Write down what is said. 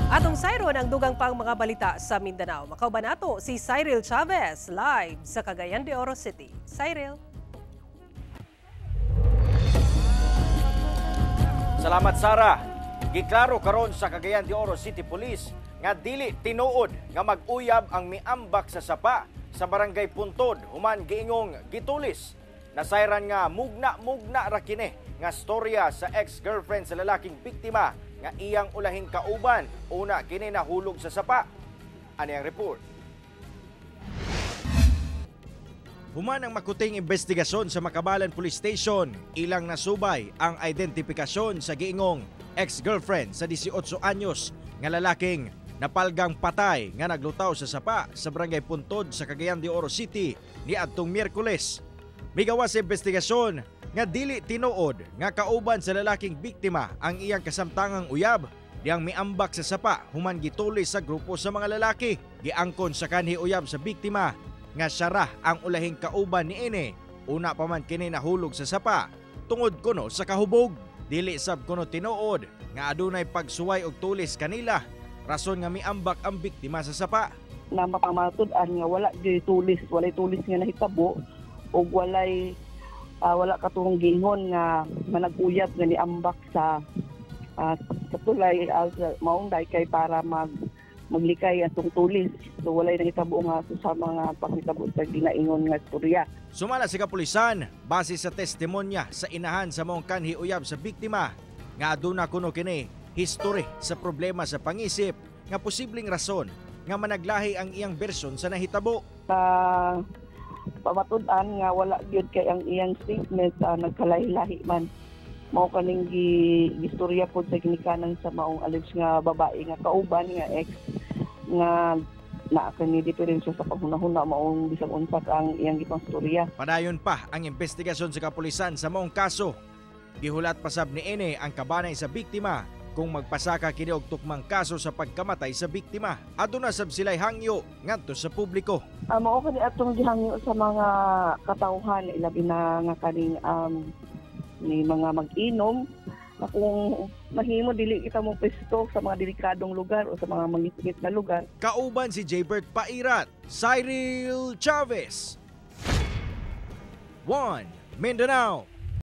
Atong sayron ang dugang pang mga balita sa Mindanao. Makauban nato si Cyril Chavez live sa Cagayan de Oro City. Cyril. Salamat, Sara. Giklaro karon sa Cagayan de Oro City Police nga dili tinuod nga mag-uyab ang miambak sa sapa sa Barangay Puntod human giingong gitulis. Nasayran nga mugna-mugna ra kini nga storya sa ex-girlfriend sa lalaking biktima nga iyang ulahing kauban una kini nahulog sa sapa. Ani ang report. Human ang makuting investigasyon sa Makabalan Police Station, ilang nasubay ang identipikasyon sa giingong ex-girlfriend sa 18 anyos nga lalaking napalgang patay nga naglutaw sa sapa sa Barangay Puntod sa Cagayan de Oro City niadtong Miyerkules. Migawas sa investigasyon nga dili tinuod nga kauban sa lalaking biktima ang iyang kasamtangang uyab diyang miambak sa sapa human gitulis sa grupo sa mga lalaki. Giangkon sa kanhi uyab sa biktima nga siya ra ang ulahing kauban niini una pa man kini nahulog sa sapa tungod kuno sa kahubog. Dili sab kuno tinuod nga adunay pagsuway og tulis kanila, rason nga miambak ang biktima sa sapa. Na mapamatud-an nga wala gyud tulis, walay tulis nga nahitabo ug walay wala katong gingon nga manag-uyab nga niambak sa tulay maong kay para maglikay atong tulis. So walay nahitabo nga sa mga panghitabo sa ginaingon nga istorya. Sumala sa kapulisan base sa testimonya sa inahan sa maong kanhi uyab sa biktima nga aduna kuno kini history sa problema sa pangisip nga posibleng rason nga managlahi ang iyang bersyon sa nahitabo. Pamatud-an nga wala gyud kay ang iyang statement nagkalahi-lahi man. Mao kaning gistorya pod sa ginikanan sa maong alleged nga babae nga kauban nga ex nga naa kani diferensya sa panghunahuna maong bisag unsa ang iyang gipangstorya. Padayon pa ang investigasyon sa kapulisan sa maong kaso. Gihulat pasab niini ang kabanay sa biktima kung magpasaka kini og tukmang kaso sa pagkamatay sa biktima. Aduna sab sila'y hangyo ngadto sa publiko. Mao kani atong gihangyo sa mga katawhan, ilabi na nga kaning ni mga mag-inom na kung mahimo dili kita mo pwesto sa mga delikadong lugar o sa mga mangitngit na lugar. Kauban si Jaybert Pairat, Cyril Chavez, 1 Mindanao.